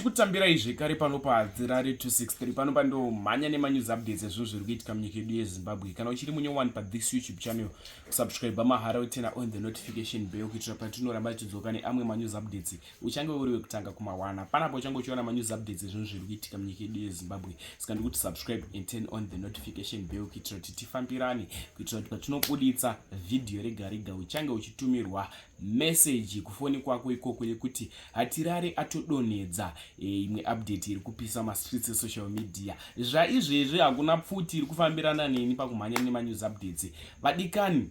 Ndichikutambirai zvekare pano paHadzirare 263 pano pandomhanya nemanews updates ezvinhu zviri kuitika munyika yedu yeZimbabwe. Kana uchiri munyowani pathis YouTube channel, subscribe mahara utena on the notification bell kuitira patinoramba tichidzoka neamwe manews updates uchange uri wekutanga kumawana. Panapa uchange uchiona manews updates ezvinhu zviri kuitika munyika yedu yeZimbabwe. Saka ndikuti subscribe and turn on the notification bell kuitira kuti tifambirane, kuitira kuti patinobuditsa vhidhiyo rega rega uchange uchitumirwa meseji kufoni kwako ikoko yekuti Hatirare atodonhedza e, imwe update iri kupisa mastreets esocial media. Zvaizvezvi hakuna pfuti iri kufambirana neni pakumhanya nemanews updates. Vadikani,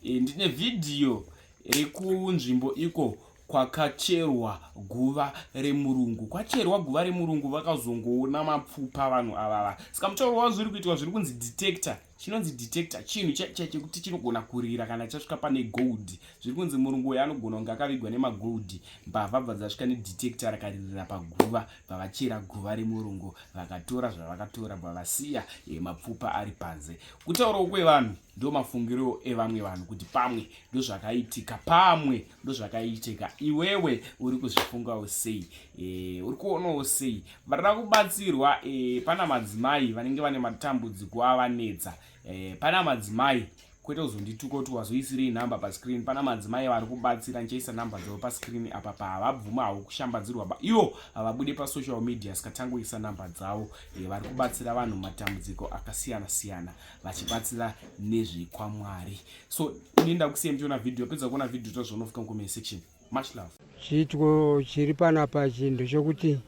e, ndine vhidhiyo rekunzvimbo iko kwakacherwa guva remurungu. Kwacherwa guva remurungu vakazongoona mapfupa vanhu avava. Saka mutauro wavo zviri kuitwa zviri kunzi detector Chinonzi detector chinhu chaicho chekuti chinogona kurira kana chasvika pane gold. Zviri kunzi murungu uyu anogona kunge akavigwa nemagold. Mbavha bva dzasvika nedetector rakaririra paguva bva vachera guva remurungu vakatora zvavakatora bva vasiya eh, mapfupa ari panze. Kutaurawo kwevanhu ndo mafungiro evamwe vanhu kuti pamwe ndozvakaitika pamwe ndozvakaitika iwewe uri kuzvifungawo sei e, uri kuonawo sei varida kubatsirwa e, pana madzimai vanenge vane matambudziko avanetsa e, pana madzimai kwete kuzondituka kuti wazoisirei nhamba pascreen pana madzimai vari kubatsira ndichaisa nhamba dzavo pascreen apa pahavabvuma havo kushambadzirwa ba ivo havabude pasocial media saka tangoisa nhamba dzavo e, vari kubatsira vanhu matambudziko akasiyana siyana vachibatsira nezvekwamwari so ini ndakusiya muchiona video pedza kuona video tazvaunofika mucomment section much love. Chiitiko chiri panapa ichi ndechokuti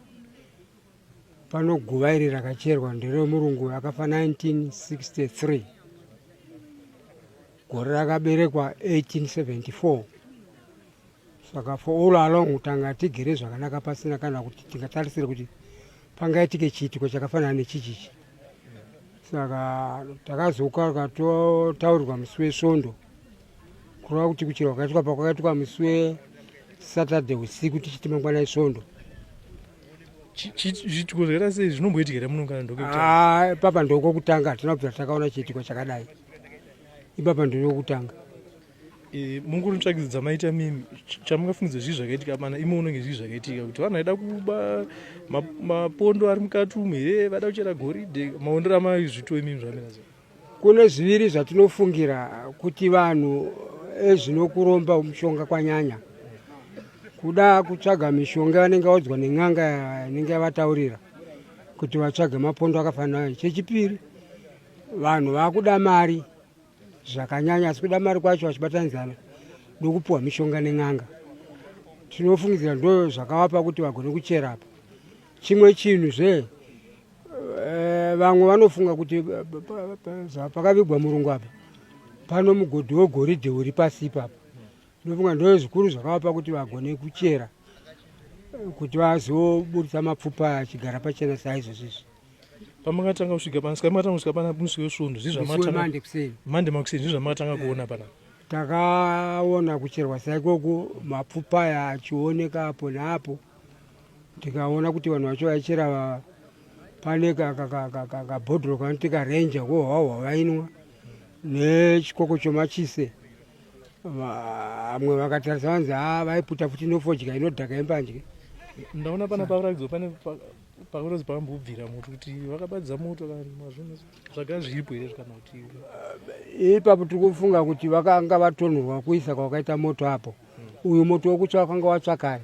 pano guva iri rakacherwa nderemurungu akafa 1963 gore rakaberekwa 1874 saka for all along tanga tigere zvakanaka pasina kana kuti tingatarisire kuti pangaitike chiitiko chakafanana nechichichi saka takazoka katotaurirwa musi wesvondo kureva kuti kuchirwa kwakaitwa pakwakaitwa musi wesaturday usiku tichiti mangwana esvondo Zviitiko zvakaita sei zvinomboitika here muno kana ndokekutanga? Ah, ipapa ndokokutanga hatina kubvira takaona chiitiko chakadai ipapa ndokokutanga E, munguri mutsvakidzo dzamaita mimi chamungafungidzira zvii zvakaitika pana imi unenge zvii zvakaitika kuti vanhu vaida kuba mapondo ari mukati umu here vaida kuchera goridhe maondero amaizvito imimi zvamira sei Kune zviviri zvatinofungira kuti vanhu ezvino kuromba mushonga kwanyanya kuda kutsvaga mishonga vanenge vaudzwa nen'anga inenge yavataurira kuti vatsvage mapondo akafanana chechipiri vanhu vakuda mari zvakanyanya asi kuda mari kwacho vachibatanidzana nokupiwa mishonga nen'anga tinofungidzira ndo zvakavapa kuti vagone kuchera apa chimwe chinhu zve Eh, vamwe vanofunga kuti eh, pakavigwa murungu apa pano mugodhi wegoridhe uri pasi ipapa ndofunga ndo zvikuru zvakavapa kuti vagone kuchera eh, kuti vazoburitsa mapfupa achigara pachena saizvozvizvi pamakatanga kusvika pana saka makatanga kusvika pana musi wesvondo zvii zvamakatanga mande makuseni zvii zvamakatanga kuona pana takaona kucherwa saikoku mapfupa aya achioneka apo neapo tikaona kuti vanhu vacho vaichera pane kabhodhoro kanoti karenja kohwahwa vainwa nechikoko chomachise vamwe vakatarisa vanzi ha vaiputa futi nofodya inodhaka yembanje ndaona pana pakuratidzwa pane pakuratidza pakambobvira moto kuti vakabatidza moto kana mazvino zvagara zviripo here kana kuti ipapo tiri kufunga kuti vakanga vatonhorwa kuisa kwakaita moto apo uyu moto wekutsva wakanga watsva kare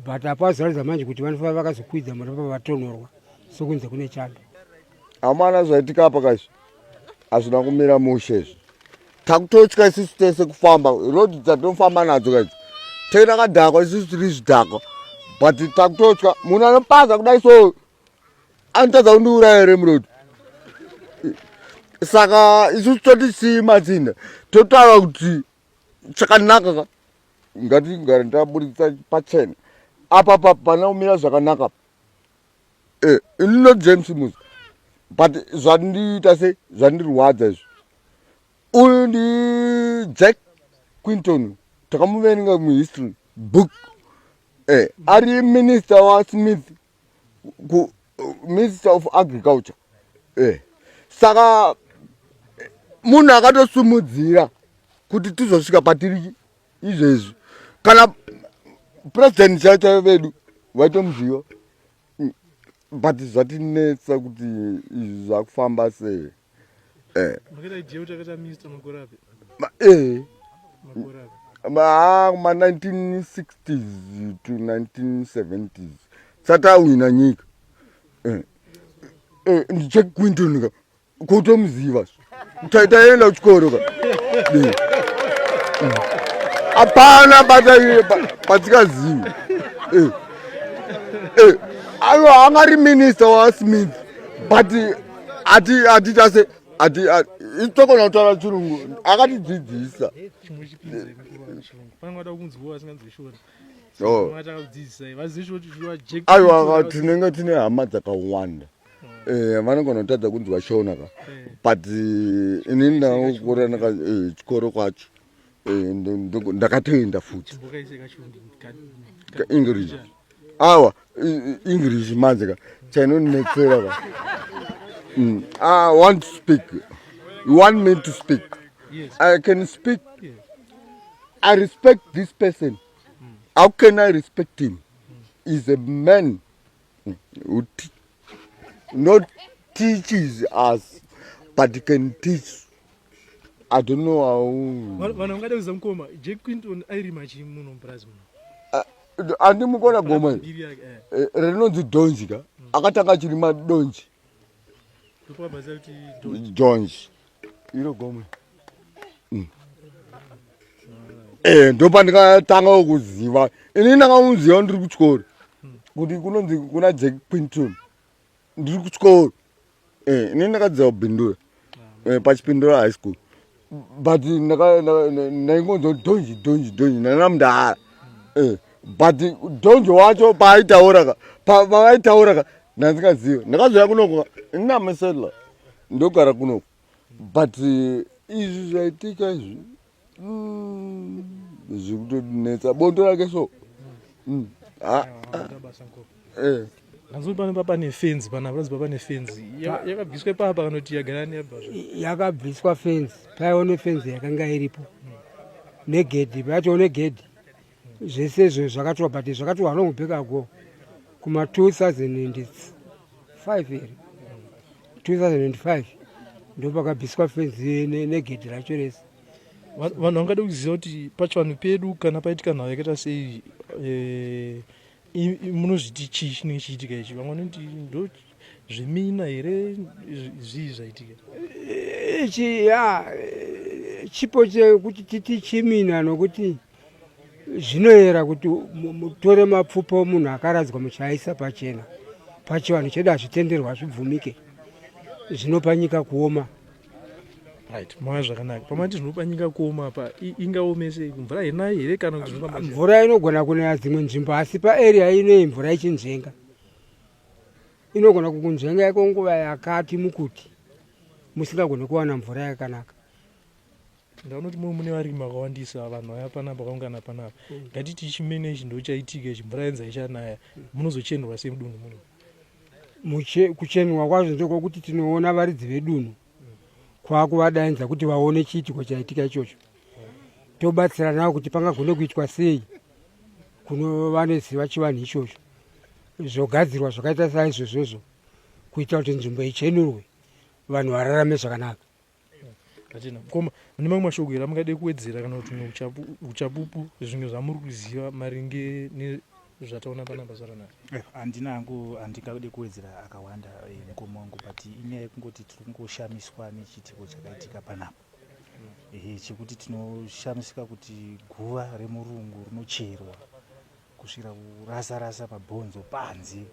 but apo azoratidza manje kuti vanofanira vakazokwidza moto pa vatonhorwa sokunze kune chando Amana zvaitika apa kaizvi hazvina kumira mushe izvi takutotya isusu tese kufamba road dzatinofamba nadzo kaidzi tenge takadhakwa isusu tiri zvidhakwa but takutotya munhu anopaza kudai so anotadza kundiuraya here muroad saka isusu toti chii matsinda totaura kuti chakanaka ka ngatigare taburitsa pachena apa pa pana kumira zvakanaka eh, ini not james mus but zvandiita se zvandirwadza izvi uyu ndi jack quinton takamuverenga muhistory book eh, ari minister wasmith ku minister of agriculture eh. Saka munhu akatosumudzira kuti tizosvika patiri izvezvi kana president chaicho vedu vaitomuziva. But zvatinetsa kuti izvi zvakufamba sei. Eh. Eh. Ma 1960s to 1970s sati awina nyika. Eh. Eh, ndiJack Quinton ka. Kutomuziva. Taenda kuchikoro ka. Hapana patikazivi. Eh. Eh. Ayo angari minister wa Smith but ati ati tase ati itokona kutaura chirungu akatidzidzisa. Oh. Aiwa tinenge tine hama dzakawanda. Eh, vanogona kutadza kunzwa shona ka eh. but eh, inini ndakakura chikoro kwacho ndakatoenda futi english awa english manje ka chainonetsera ka mm. i want to speak you want me to speak yes. i can speak yes. i respect this person mm. how can i respect him mm. is a man who not teaches us but can teach i don't know how vanhu vangada kuziva mukoma Jack Quinton airima chii muno mupurazi muno andimukona goma iri eh. Eh, rinonzi donji ka mm. akatanga achirima donji donji iro goma mm. Eh, ndopandikatanga kuziva ini ndakamuziva ndiri kuchikoro kuti kunonzi kuna Jack Quinton ndiri kuchikoro eh, ini ndakadzidza kubindura eh, pachipindura high school but ndaingonzwa donji donji donji ndana mudhara eh, but donji wacho paaitaura ka pavaitaura ka ndandingaziva ndakazouya kunoko ini namesedla ndogara kunoko but eh, izvi zvaitika izvi mm, zvikutotinetsa bondo rake so mm. ah, ah. Eh. Ndanzwa pano papa nefenzi panapa panzi papa nefenzi yakabviswa ipapa kana kuti yagara neyabva yakabviswa fenzi paiwo nefenzi yakanga iripo negedhi pacho negedhi zvese izvo zvakatorwa but zvakatorwa long back ago kuma 2005 here 2005 ndopakabviswa fenzi negedhi racho rese vanhu vangade kuziva kuti pachivanhu pedu kana paitika nhau yakaita sei eh, munozviti chii chinenge chiitika ichi vamwe vanoti ndo zvemina here zvii zvaitika ichi ya chipo chekuti titi chimina nokuti zvinoyera kuti mutore mapfupa omunhu akaradzwa muchiaisa pachena pachivanhu chedu hazvitenderwa hazvibvumike zvinopa nyika kuoma right mauya zvakanaka pamati zvinopa nyika kuoma apa ingaomese mvura hainayi here kana kuti zvinofamba mvura inogona kunaya dzimwe nzvimbo asi paarea inoyi mvura ichinzvenga inogona kukunzvenga yako nguva yakati mukuti musingagone kuwana mvura yakanaka Ndaona kuti muno mune varimi vakawandisa vanhu vaya panapa vakaungana panapa mm. Ngatiti chimene ichi ndochaitika ichi mvura yenza ichanaya munozochenurwa sei mudunhu muno? Kuchenurwa kwazvo ndekwokuti tinoona varidzi vedunhu kwakuvadainza kuti vaone chiitiko chaitika ichocho tobatsira navo kuti pangagone kuitwa sei kuno vanoziva chivanhu ichocho zvogadzirwa zvakaita saizvozvozvo kuita kuti nzvimbo ichenurwe vanhu vararame zvakanaka. Tachena. Mukoma, mune mamwe mashoko here amungade kuwedzera kana kuti humwe uchapupu zvimwe zvamuri kuziva maringe nezvataona panapa zuva ranhasi? Eh, handina hangu handingade kuwedzera akawanda eh, mukoma wangu but inyaya yekungoti tiri kungoshamiswa nechiitiko chakaitika panapa ehe chekuti tinoshamisika kuti guva remurungu rinocherwa kusvikira kurasa rasa mabhonzo panze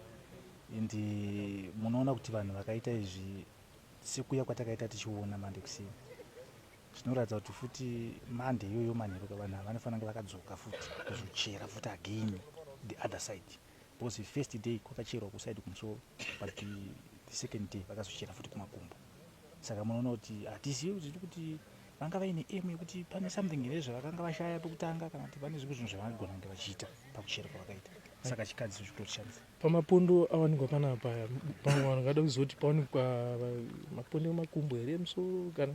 and munoona kuti vanhu vakaita izvi Sekuya kwatakaita tichiona Monday kuseni zvinoratidza kuti futi Monday iyoyo manheru ka vanhu ava vanofanira kunge vakadzoka futi kuzochera futi again the other side because first day kwakacherwa kuside kumusoro but the, the second day vakazochera futi kumakumbo saka munoona kuti hatizivi kuti kuti vanga vaine aim yekuti pane something here zvavakanga vashaya pekutanga kana kuti pane zvimwe zvinhu zvavangagona kunge vachiita pakuchera kwavakaita saka chikadzi chikutotishamisa Pamapondo awanikwa panapa aya pamwe vanhu vangada kuziva kuti pawanikwa mapondo emakumbo here emusoro kana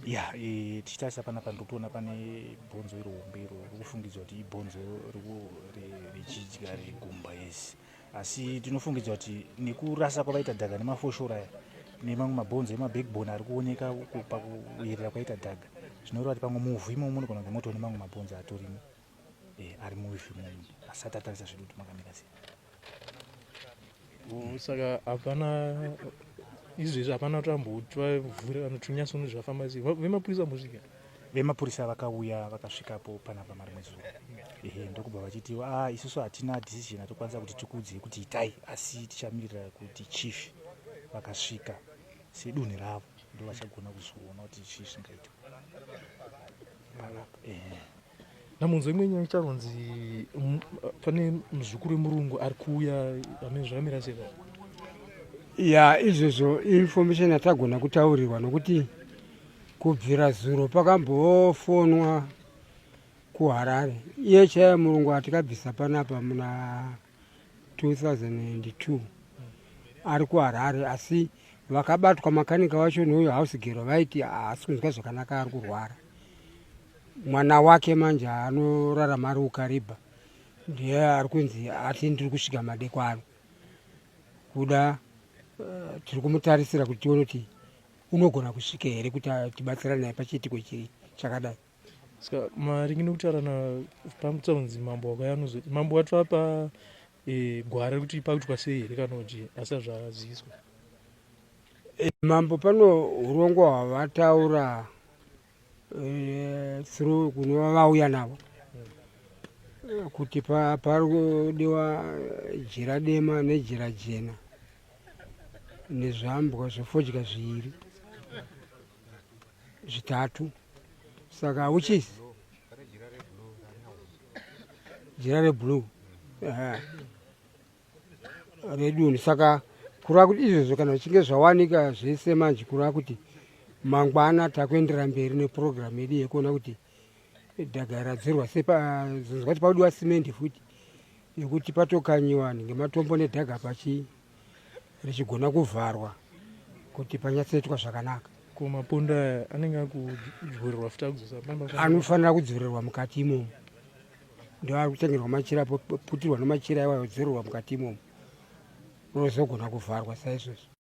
ya e, tichitarisa panapa ndiri kutoona pane bhonzo iro hombe iro riri kufungidzwa kuti ibhonzo rechidya regumba yes. Asi tinofungidza kuti nekurasa kwavaita dhaga nemafoshoro aya nemamwe mabhonzo emabackbone ari kuoneka pakuyerera kwaita dhaga, zvinoreva kuti pamwe muvhu imomo munogona kunge motoone mamwe mabhonzo atorimo eh, ari muvhu imomo asati atarisa zvedu kuti makamira sei. Oh, saka hapana izvezvi hapana kuti ambovavhure kana kuti unyatsoona zvafamba sei. Vemapurisa vambosvika? Vemapurisa vakauya vakasvikapo panapa marimwe zuva, ehe, ndokubva vachiti ah, isusu hatina decision atokwanisa kuti tikuudzei kuti itai, asi tichamirira kuti chief vakasvika sedunhu ravo ndo vachagona kuzoona kuti chii zvingaitwa panapa, ehe. Namunzwa imwe nyaya icharonzi pane muzukuru wemurungu ari kuuya, amene zvakamira sei? Ya, izvozvo information yatagona kutaurirwa nokuti kubvira zuro pakambofonwa kuHarare. Iye chaiye murungu atikabvisa panapa muna 2002 ari kuHarare, asi vakabatwa makanika wacho neuyo house girl vaiti haasi kunzwa zvakanaka, ari kurwara. Mwana wake manje anorarama ari kuKaribha ndiye ari kunzi ati ndiri kusvika madekwano. Kuda tiri kumutarisira kuti tione kuti unogona kusvika here kuti tibatsirane naye pachiitiko chiri chakadai. Saka maringe nekutaura pamutsonzi mambo wakauya anozoti mambo watovapa e, gwara rekuti pakuitwa sei here kana kuti asi zvaziviswa? E, mambo pano urongwa hwavataura e, through kunova vauya navo kuti pari kudiwa jira dema nejira jena nezvambwa zvefodya zviiri zvitatu, saka which is jira reblue redunhu. Saka kureva kuti izvozvo kana zvichinge zvawanika zvese manje, kureva kuti mangwana takuendera mberi nepurogiramu yedu yekuona kuti dhaga radzorwa sezonzwa kuti pakudiwa simendi futi yekuti patokanyiwa ngematombo nedhaga pachi richigona kuvharwa kuti panyatsoitwa zvakanaka. Ko mapondo aya anenge akudyorerwa futi akudzosa? Anofanira kudzorerwa mukati imomo, ndo ari kutengerwa machira, putirwa nemachira iwayo, odzorerwa mukati imomo, rozogona kuvharwa saizvozvo.